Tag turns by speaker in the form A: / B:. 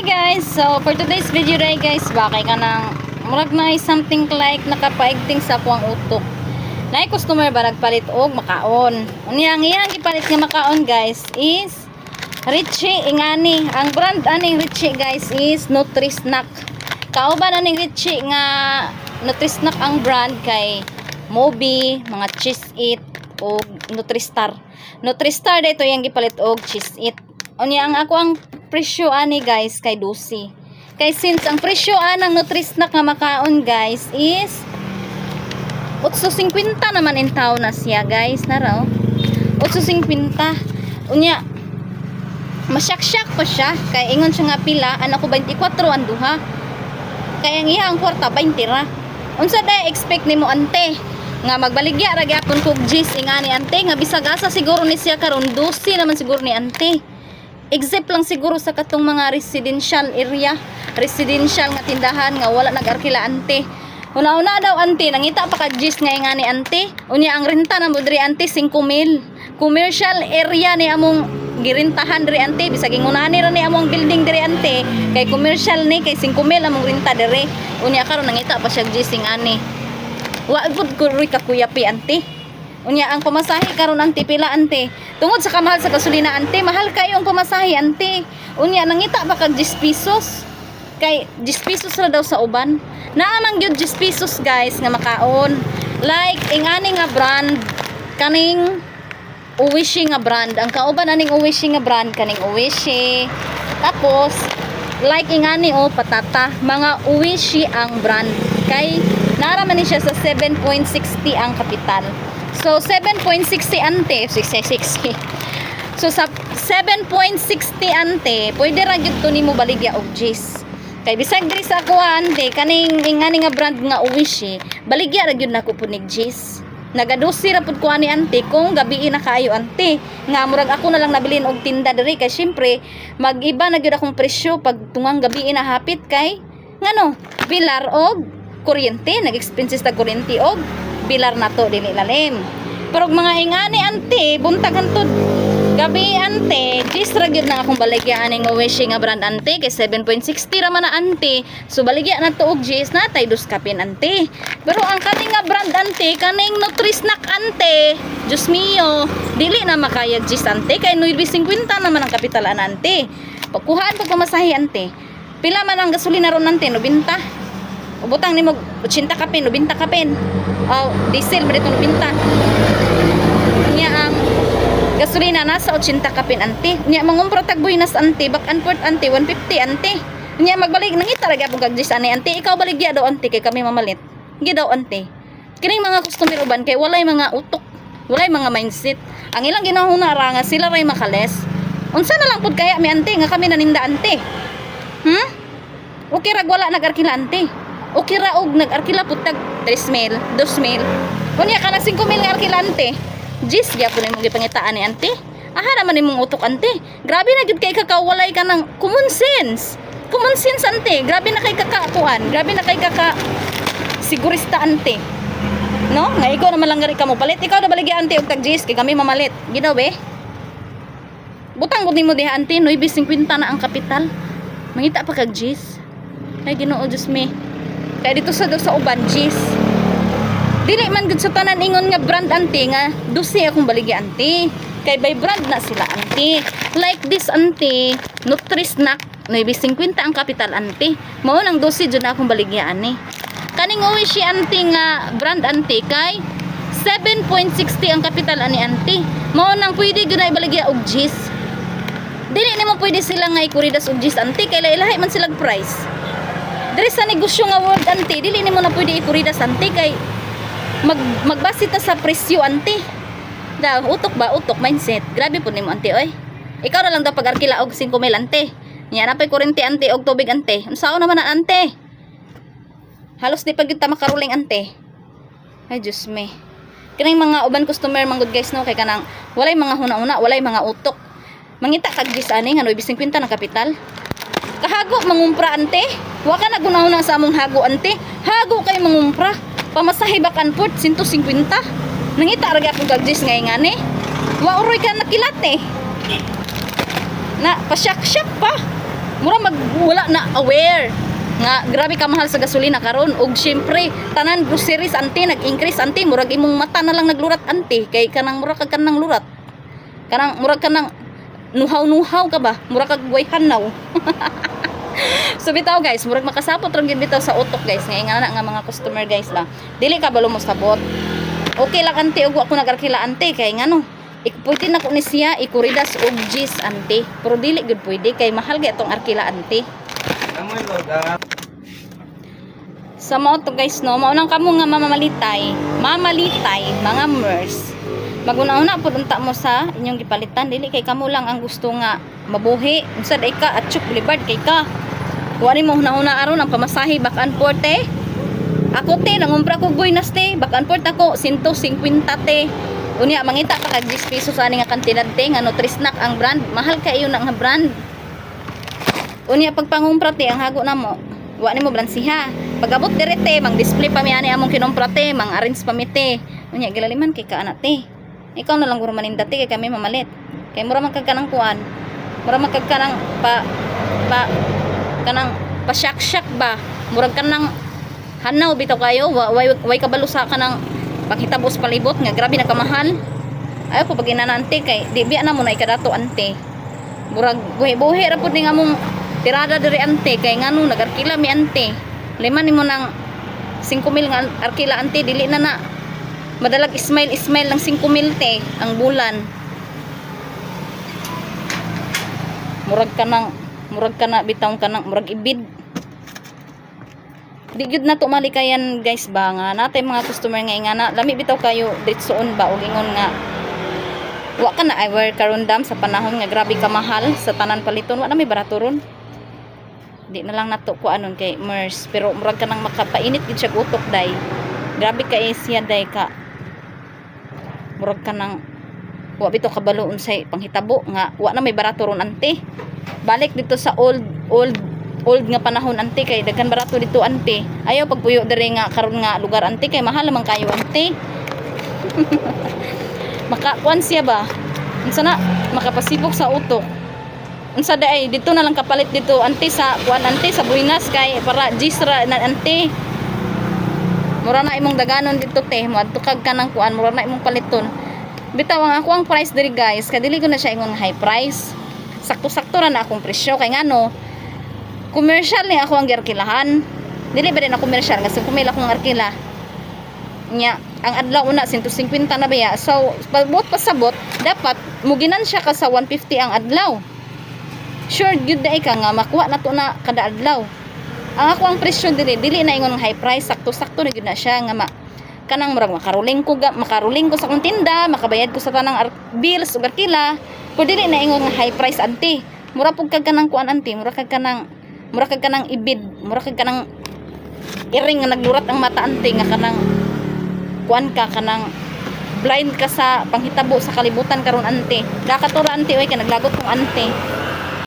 A: Guys! So, for today's video rin, guys, bakay ka nang murag na something like nakapaigting sa akuang utok. Naay customer ba nagpalit og makaon. Unya, ang iyang gipalit nga makaon, guys, is Richie ingani. Ang brand aning Richie, guys, is Nutri-Snack. Kauban aning Richie nga Nutri-Snack ang brand kay Mobi, mga Cheese It o Nutristar. Nutristar dito yung gipalit og Cheese It. Unya, ang ako ang presyo ani, guys, kay 12. Kay since ang presyo anang Nutrisnack nga makaon, guys, is 8.50 naman in town na siya, guys, nara oh. 8.50. Unya masyak-syak pa siya kay ingon siya nga pila anak ko, 24 ang duha. Kay ang iya ang kwarta 20 ra. Unsa day expect nimo, ante? Nga magbaligya ra gyapon kog gis ingani, ante, nga bisag asa siguro ni siya karon, 12 naman siguro ni, ante. Except lang siguro sa katong mga residential area, residential nga tindahan nga wala nag-arkila, ante. Una-una daw, ante, nangita pa ka gis nga ingani, ante. Unya ang renta na mo diri, ante, 5 mil. Commercial area ni among girintahan diri, ante, bisag ingunani ra ni among building diri, ante, kay commercial ni, kay 5 mil among renta diri. Unya karon nangita pa siya gis ingani. Wa gud ko roy kakuyapi, ante. Unya ang pamasahe karon, ante, pila, ante? Tungod sa kamahal sa gasolina, ante, mahal kayo ang pamasahe, ante. Unya nangita pa kag 10 pesos. Kay 10 pesos ra daw sa uban. Naa man gyud 10 pesos, guys, nga makaon. Like ingani nga brand, kaning Oishi nga brand. Ang kauban aning Oishi nga brand, kaning Oishi. Tapos like ingani oh, patata, mga Oishi ang brand. Kay nara man ni siya sa 7.60 ang kapital. So 7.60, ante, 660. So sa 7.60, ante, pwede ra gyud to nimo baligya og gis. Kay bisag diri sa ako, ante, kaning ingani nga brand nga Oishi, baligya ra gyud nako pud nig gis. Nagadusi ra pud ko ani, ante, kung gabii na kaayo, ante. Nga murag ako na lang nabilin og tinda diri kay syempre mag-iba na gyud akong presyo pag tungang gabii na hapit, kay ngano bilar og kuryente, nag-expenses ta kuryente og bilar nato, dili lalim. Pero og mga ingani, ante, buntag hantod gabi, ante, gis ra gyud na akong baligya aning Oishi nga brand, ante, kay 7.60 ra man na, ante. So baligya na to og gis na tay dos kapin, ante. Pero ang kaning nga brand, ante, kaning Nutri-Snack, ante, Diyos mio, dili na makayag gis, ante, kay 9.50 naman ang kapital ana, ante. Pagkuhaan pag pamasahe, ante. Pila man ang gasolina ron, ante, 90. Ubutang nimo 80 kapin, 90 kapin. Oh, diesel ba dito 90. Nya ang gasolina nasa 80 kapin, ante. Nya mangumpra tag buhinas, ante, back and forth, ante, 150, ante. Nya magbalik nangita ra gyapon kag ani, ante. Ikaw baligya daw, ante, kay kami mamalit. Gi daw, ante. Kining mga customer uban kay walay mga utok, walay mga mindset. Ang ilang ginahuna ra nga sila ray makales. Unsa na lang pud kaya mi, ante, nga kami naninda, ante? Okay rag wala nag-arkila, ante. Okay ra og nag-arkila pud tag 3 mil, 2 mil. Unya ka nag 5 mil nga arkila, ante. Jis gyapon imong gipangitaan ni, ante. Aha naman imong utok, ante. Grabe na gyud kay kakawalay ka ng common sense. Common sense, ante. Grabe na kay kakakuan. Grabe na kay kaka sigurista, ante. No? Nga ikaw naman lang gari ka mo palit. Ikaw na baligya, ante, og tag jis kay kami mamalit. Ginaw be. Butang gud nimo diha, ante, 9.50 na ang kapital. Mangita pa kag jis. Ay Ginoo Diyos me. Kaya dito sa uban jis. Dili man gud sa tanan ingon nga brand, ante, nga 12 akong baligya, ante. Kay by brand na sila, ante. Like this, ante, Nutri-Snack 9.50 ang kapital, ante. Mao nang 12 jud na akong baligya ani. Kaning Oishi, ante, nga brand, ante, kay 7.60 ang kapital ani, ante. Mao nang pwede gyud na ibaligya og gis. Dili nimo pwede sila nga ikuridas og gis, ante, kay lahi man silang price. Diri sa negosyo nga world, ante, dili nimo na pwede ikuridas, ante, kay magbase ta sa presyo, ante. Da, utok ba? Utok, mindset. Grabe po nimo, ante, oy. Ikaw na lang daw pag-arkila og 5 mil, ante. Nya na pay kuryente, ante, og tubig, ante. Unsaon naman na, ante? Halos di pa gyud ta makaruling, ante. Ay Diyos me. Kining mga uban customer man gud, guys, no, kay kanang walay mga huna-huna, walay mga utok. Mangita kag gis ani nga 9.50 na kapital. Kahago mangumpra, ante. Wa ka nagunahuna sa among hago, ante. Hago kay mangumpra. Pamasahe back and forth 150. Nangita ra gyapon kag gis ngay ngani. Wa uroy ka nakilat eh. Na pasyak-syak pa. Mura mag wala na aware nga grabe ka mahal sa gasolina karon. Og syempre tanan groceries, ante, nag-increase, ante. Murag imong mata na lang naglurat, ante, kay kanang mura kag kanang lurat, kanang murag kanang nuhaw-nuhaw ka ba, mura kag way hanaw. So bitaw, guys, murag makasapot ra gyud bitaw sa utok, guys, nga ingana nga mga customer, guys, ba. Dili ka balo mo sabot. Okay lang, ante, ug wa ko nagarkila, ante, kay ngano pwede na ko ni siya ikuridas og gis, ante, pero dili gud pwede kay mahal gyud atong arkila, ante.
B: Amoy loga.
A: Sa mao to, guys, no, mao nang kamo nga mamamalitay, mamalitay mga mers. Maguna-una pud unta mo sa inyong gipalitan, dili kay kamo lang ang gusto nga mabuhi. Unsa day ka at Boulevard kay ka. Wa nimo hunahuna aron ang pamasahe back and forth eh. Ako te, nangumpra ko Buenas te, back and forth ako 150 te. Unya mangita pa kag 10 pesos ani nga kantidad te nga Nutrisnack ang brand. Mahal kaayo na nga brand. Unya pagpangumpra te, ang hago na mo. Wa nimo blansiha. Pag-abot dire te, mang display pa mi ani among kinumpra te, mang arrange pa mi te. Unya gilaliman kay ka ana te. Ikaw na lang guro maninda te kay kami mamalit. Kay mura man kag kanang kuan. Mura man kag kanang pa pa kanang pasyak-syak ba. Murag kanang hanaw bitaw kayo, wa way, way kabalo sa kanang panghitabo sa palibot nga grabe na kamahal. Ayaw ko pag inana, ante, kay di biya na mo na ikadato, ante. Murag buhi-buhi ra pud ning among tirada diri, ante, kay ngano nagarkila mi, ante. Lima nimo nang 5,000 nga arkila, ante, dili na na madalag smile smile ng 5,000 te ang bulan. Murag ka na bitaw ka nang murag ibid. Di gyud na to malikayan, guys, ba nga natay mga customer nga ingana lami bitaw kayo ditsoon ba og ingon nga wa ka na aware karon dam sa panahon nga grabe ka mahal sa tanan paliton. Wa na may barato ron. Di na lang nato ko anon kay mers, pero murag ka nang makapainit gid siya utok day. Grabe ka eh siya day ka murag ka nang wa bitaw kabalo unsay panghitabo nga wa na may barato ron, ante. Balik dito sa old old old nga panahon, ante, kay daghan barato dito, ante. Ayaw pagpuyo diri nga karon nga lugar, ante, kay mahal naman kayo, ante. Makakuan siya ba, unsa na makapasibok sa utok. Unsa day dito na lang kapalit dito, ante, sa kuan, ante, sa Buenas, kay para gisra na, ante. Mura na imong daganon dito te, moadto kag kanang kuan, mura na imong paliton. Bitaw ang ako ang price diri, guys, kay dili ko na siya ingon nga high price. Sakto-sakto ra na akong presyo kay ngano commercial ni ako ang giarkilahan. Dili ba din ako commercial kasi kumila akong arkila nya ang adlaw una 150 na biya. So pagbuot pasabot dapat muginan siya ka sa 150 ang adlaw. Sure gyud na ka nga makuha na to na kada adlaw. Ang ako ang presyo dili dili na ingon high price, sakto-sakto na gyud na siya nga ma kanang murag makaruling ko sa akong tinda, makabayad ko sa tanang bills ug arkila, pero dili na ingon nga high price, ante. Mura pug kag kanang kuan, ante, mura kag kanang ibid, mura kag kanang iring nga naglurat ang mata, ante, nga kanang kuan ka, kanang blind ka sa panghitabo sa kalibutan karon, ante. Dakatura, ante, oy, kay naglagot kong ante.